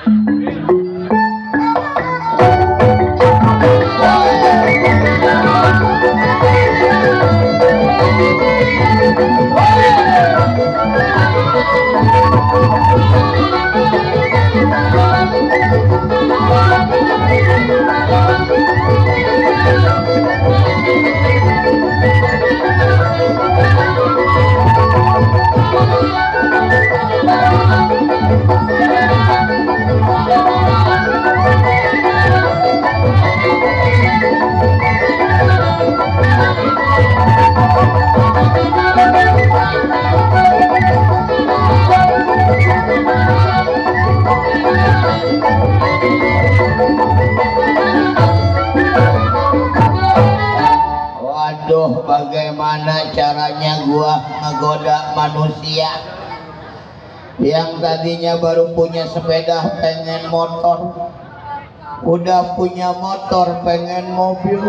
Waduh, bagaimana caranya gua ngegoda manusia yang tadinya baru punya sepeda pengen motor, udah punya motor pengen mobil,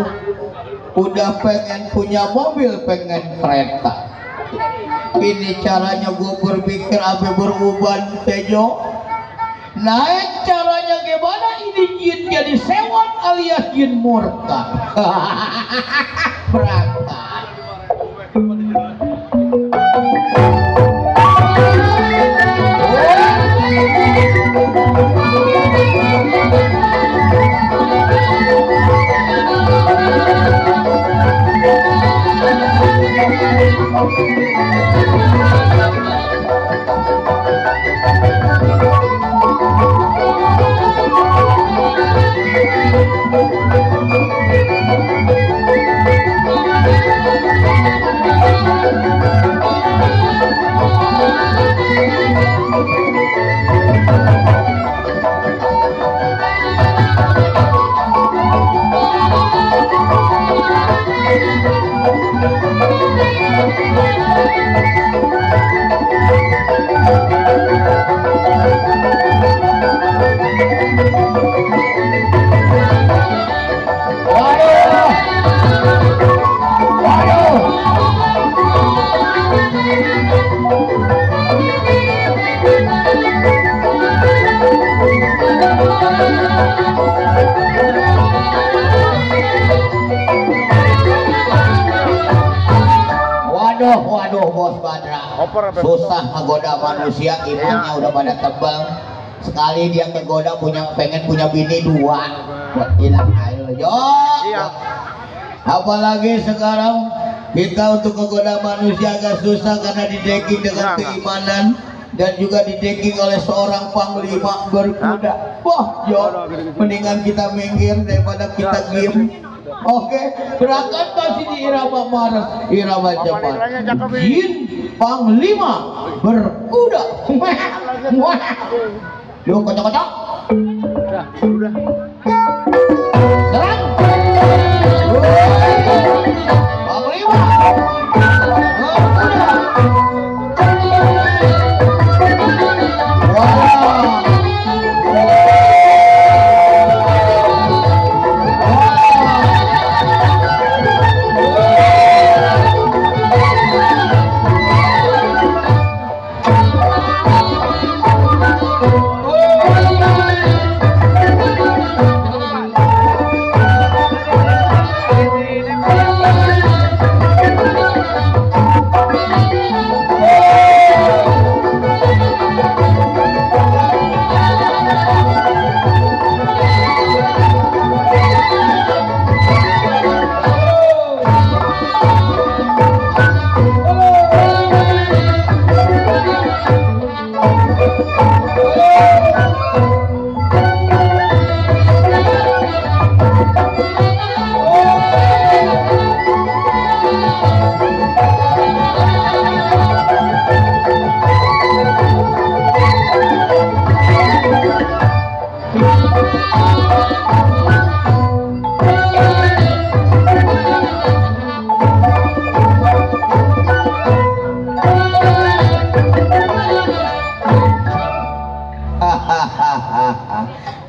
udah pengen punya mobil pengen kereta. Ini caranya gua berpikir abe beruban tejo. Naik caranya gimana ini jin jadi sewot alias jin murka. Berangkat. Waduh Bos Badra, susah menggoda manusia, imannya udah pada tebal. Sekali dia kegoda pengen punya bini dua, buat hilang air yo. Apalagi sekarang kita untuk menggoda manusia agak susah karena didekking dengan keimanan dan juga didekking oleh seorang panglima berkuda. Wah yo, mendingan kita minggir daripada kita diem. Oke, berangkat masih di irama Mars, irama cepat. Jin panglima berkuda. Yuk kocok-kocok. Udah. Serang. Panglima berkuda.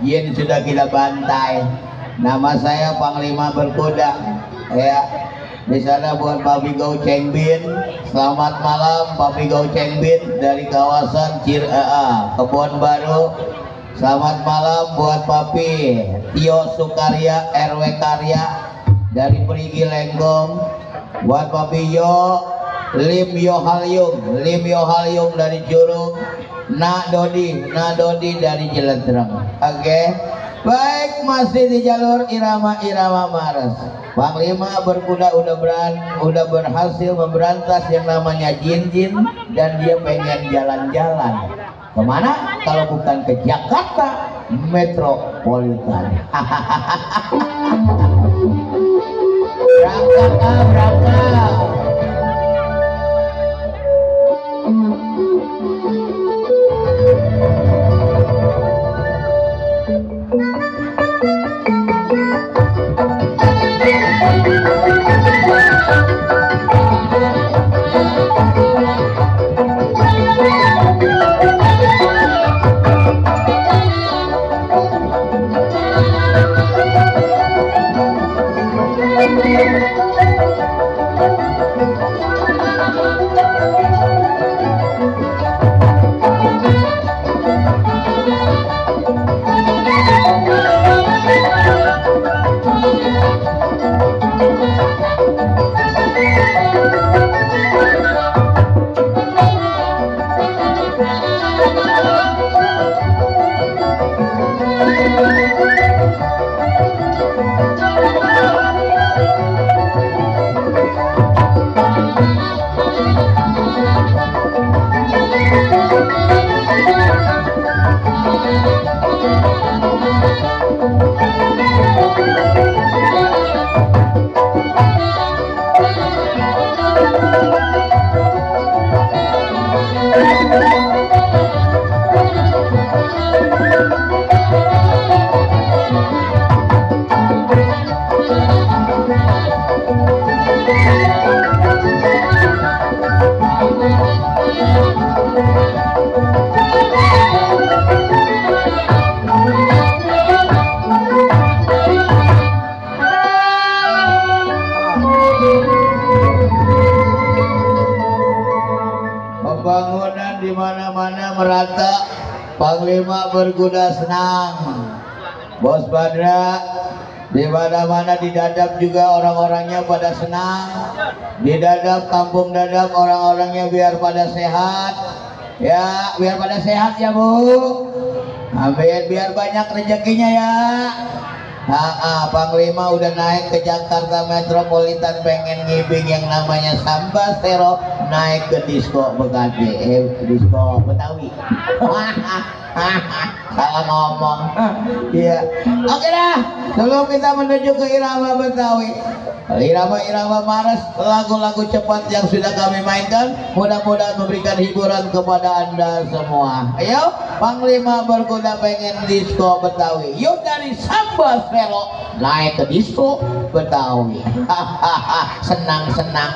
Yin sudah kita bantai. Nama saya Panglima Berkuda. Ya, di sana buat Papi Gau Cengbin. Selamat malam Papi Gau Cengbin dari kawasan Ciraa, Kebon Baru. Selamat malam buat Papi Tio Sukarya RW Karya dari Perigi Lenggong. Buat Papi Yo Lim Yohalyung dari Jurung. Nak Dodi dari Jelentreng. Oke. Baik, masih di jalur irama-irama Mares. Panglima berkuda udah berhasil memberantas yang namanya jin-jin dan dia pengen jalan-jalan. Kemana? Kalau bukan ke Jakarta Metropolitan. Berangkat. Pembangunan di mana-mana merata, Panglima berkuda senang. Bos Badra di mana-mana, di Dadap juga orang-orangnya pada senang. Di Dadap, kampung Dadap, orang-orangnya biar pada sehat. Ya, biar pada sehat ya Bu. Amin, biar banyak rezekinya ya. Panglima udah naik ke Jakarta Metropolitan, pengen ngibing yang namanya Sambasero, naik ke disco Bekasi, disco Betawi. Salah ngomong. Iya. Oke dah, sebelum kita menuju ke irama Betawi, irama-irama Mares, lagu-lagu cepat yang sudah kami mainkan, mudah-mudahan memberikan hiburan kepada Anda semua. Ayo, Panglima berkuda pengen disco Betawi. Yuk dari Sambasero naik ke disco Betawi. Senang-senang